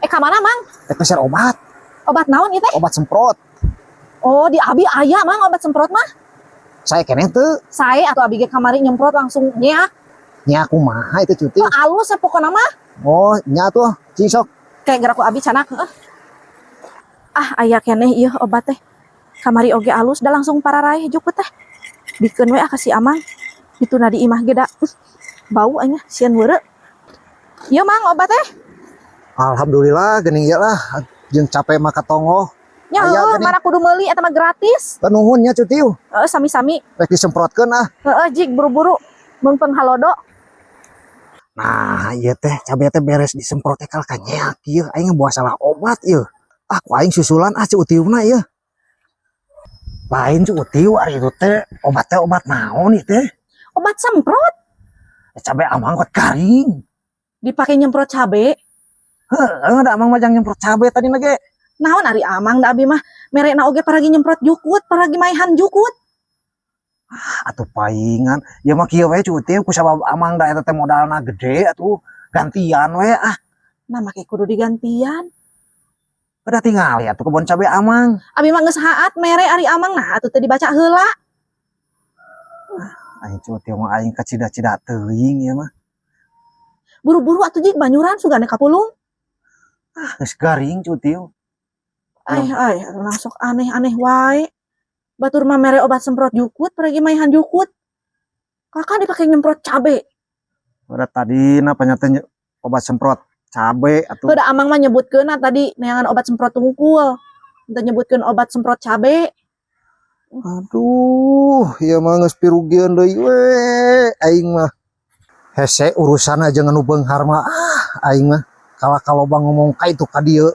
Eh, ka mana, Mang? Rek meser obat. Obat naon ieu teh? Obat semprot. Oh, di abi aya, Mang, obat semprot mah. Sae keneh teu? Sae atuh, abi ge kamari nyemprot langsung nyeak. Nya kumaha itu, Cuti? Oh, alus ya pokokna mah. Oh, nya tuh, cing sok. Kayak gerak ku abi canak, heuh. Ah, aya keneh ieu obat teh. Kamari oge alus da langsung pararaeh jukut teh. Bikeun we ah ka si Amang. Dituna di imah ge da. Bau anya sieun weureu. Ieu, Mang, obat teh. Alhamdulillah geuning ieu lah jeung capek mah katongoh. Nya Aya heueuh, geuning. Mana kudu meuli, eta mah gratis. Nuhun nya, Cuti. Heeh, sami-sami. Rek disemprotkeun ah. Heeh, jig buru-buru. Meungpeung halodo. Nah, ieu teh cabe teh beres disemprot teh kalah nyeak ieu. Aing boa salah obat ieu. Ah, ku aing susulan ah Ceu Utiuna ieu. Lain Ceu Utiu, ari itu teh obat teh obat naon ieu teh? Obat semprot. Cabe Amang kot garing. Dipake nyemprot cabe. Heeh, da Amang mah jang nyemprot cabe tadi ge. Naon ari Amang, da abi mah merena oge paragi nyemprot jukut, paragi maehan jukut. Atuh paingan. Ya mah kieu we, Ceu Utiu, ku sabab Amang da eta teh modalna gede atuh gantian we ah. Nah, make kudu digantian. Udah tinggal ya tuh kebun cabe Amang. Abi mah geus haat mere ari Amang, nah atuh teu dibaca heula. Aing, Ceu Utiu mah aing kacida-cida teuing ieu mah. Buru-buru atuh, jig banyuran sugane kapulung. Ah, geus garing, Ceu Utiu. Ay ay, langsung aneh-aneh wae. Batur mah mere obat semprot jukut, paragi maehan jukut. Kakak dipake nyemprot cabe. Udah tadi na teh obat semprot cabe atuh. Udah, Amang mah nyebutkeun tadi neangan obat semprot tungkul. Entah nyebutkeun obat semprot cabe. Aduh, ieu mah geus pirugieun deui we aing mah. Hese urusan aja nu beunghar mah ah aing mah. Kalah kaloba ngomong ka itu ka dieu.